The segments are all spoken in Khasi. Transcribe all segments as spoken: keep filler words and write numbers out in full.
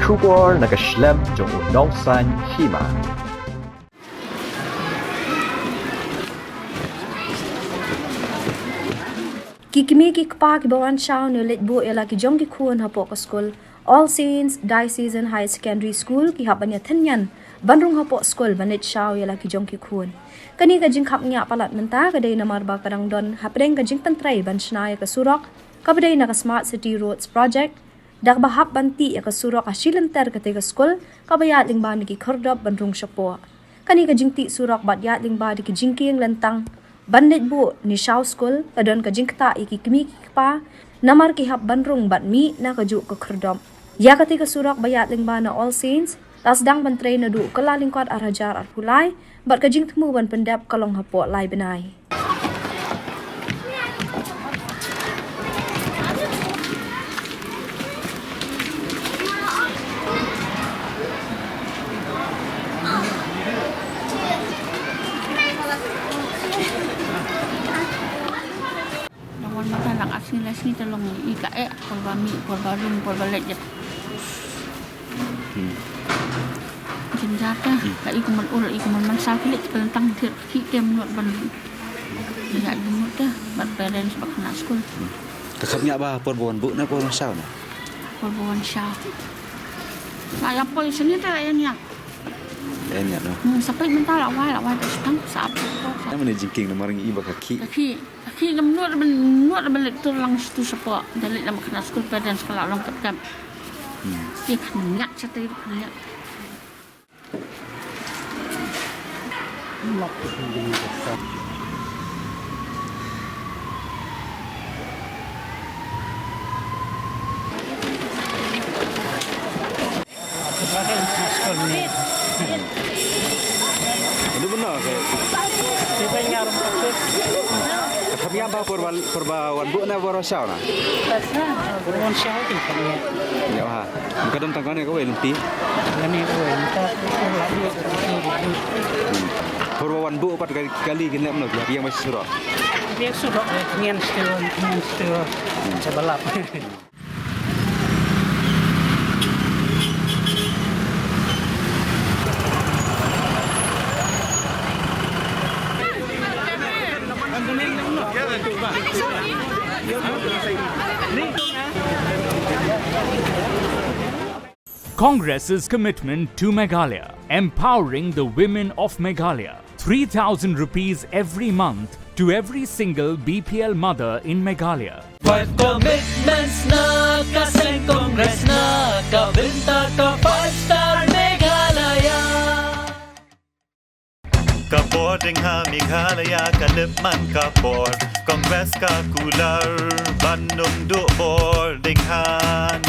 Khubor na ka shlem jong u nongsan hima. Ki kmie ki kpa kiba wan shaw ne leit buh ïa la ki jong ki khun hapoh ka skul All Saints Diocesan Higher Secondary School ki hap ban ïa thynnian ban rung hapoh skul ban leit shaw ïa la ki jong ki khun. Kane ka jingkhapngiah palat mynta ka dei namar ba ka dang don hapdeng ka jingpyntrei ban shna ïa ka surok kaba dei na ka Smart City Roads Project, da kaba hap ban tih ïa ka surok ha shi lynter katei ka skul kaba ïaid lyngba na ki khyrdop ban rung shapoh. Kane ka jingtih surok bad ïaid lyngba da ki jingkieng lyntang ban leit buh ne shaw skul ka don ka jingktah ïa ki kmie ki kpa namar ki hap ban rung bad mih na kajuh ka khyrdop. Ïa katei ka surok ba ïaid lyngba na All Saints la sdang ban trei naduh kylla lyngkot ar hajar arphew lai bad ka jingthmu ban pyndep ka long hapoh lai bnai. Nang wan mynta nang ar sngi lai sngi te long i ka eh por ba mih por ba rung por ba leit ïa. Hmm. Jynjar te, hmm, la i kumno ul, i kumno mynsaw ki leit, ka lyntang thied ka khih te mynnud ban ïa, mynnud te bad parents bad khynnah skul. Hmm. Ka khapngiah ba por ba wan buh ne por wan shaw ne? Por ba wan shaw. La ïa poi sini te la ïa ngiah. La ïa ngiah no. Hmm, sa peit mynta la wai, la wai te sdang sa ap por. Namar ne jingkieng namar ngi i ba ka khih. Ka khih. Ka khih ngam nud ban, nud ban leit tur lang sha tu shapoh. Da leit lang ba khynnah skul parents ka la long kep kep. Hmm. Te khapngiah shatei khapngiah. Ka khapngiah ba por ba, por ba wan buh ne por ba shaw na? Por ba wan shaw ki khapngiah. Ïa ha. Ka don tang kane kawei lynti. Kane kawei lynti. Por ba wan buh pat ka kali kin lem no ki ïa ba surok. Ïa surok ngen stil, ngen stil. Sa ba lap. Congress's commitment to Meghalaya, empowering the women of Meghalaya. Three thousand rupees every month to every single B P L mother in Meghalaya. Five commitments na ka seng Congress na ka bynta ka five star Meghalaya. Ka bor dang ha Meghalaya ka lip man ka bor. Congress ka kular ban ym duh bor dang ha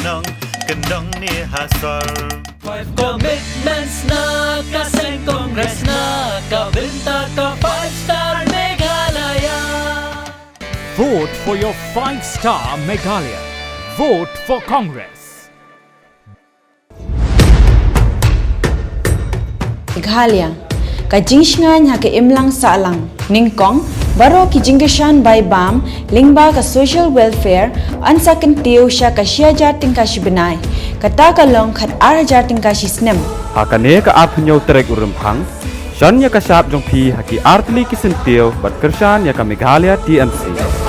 nongkyndong ne ha sor. Five commitments na ka seng Congress na ka bynta ka five star Meghalaya. Vote for your five star Meghalaya. Vote for Congress. Meghalaya, ka jingshngaiñ ha ka imlang sahlang. Nyngkong, baroh ki jingkyrshan bai bam lyngba ka social welfare, yn sa kyntiew sha ka shi hajar tyngka shi bnai, kata ka long khat ar hajar tyngka shi snem. Ha kane ka arphew hynñiew tarik u Rymphang, shon ïa ka shap jong phi ha ki artylli ki syntiew bad kyrshan ïa ka Meghalaya T M C.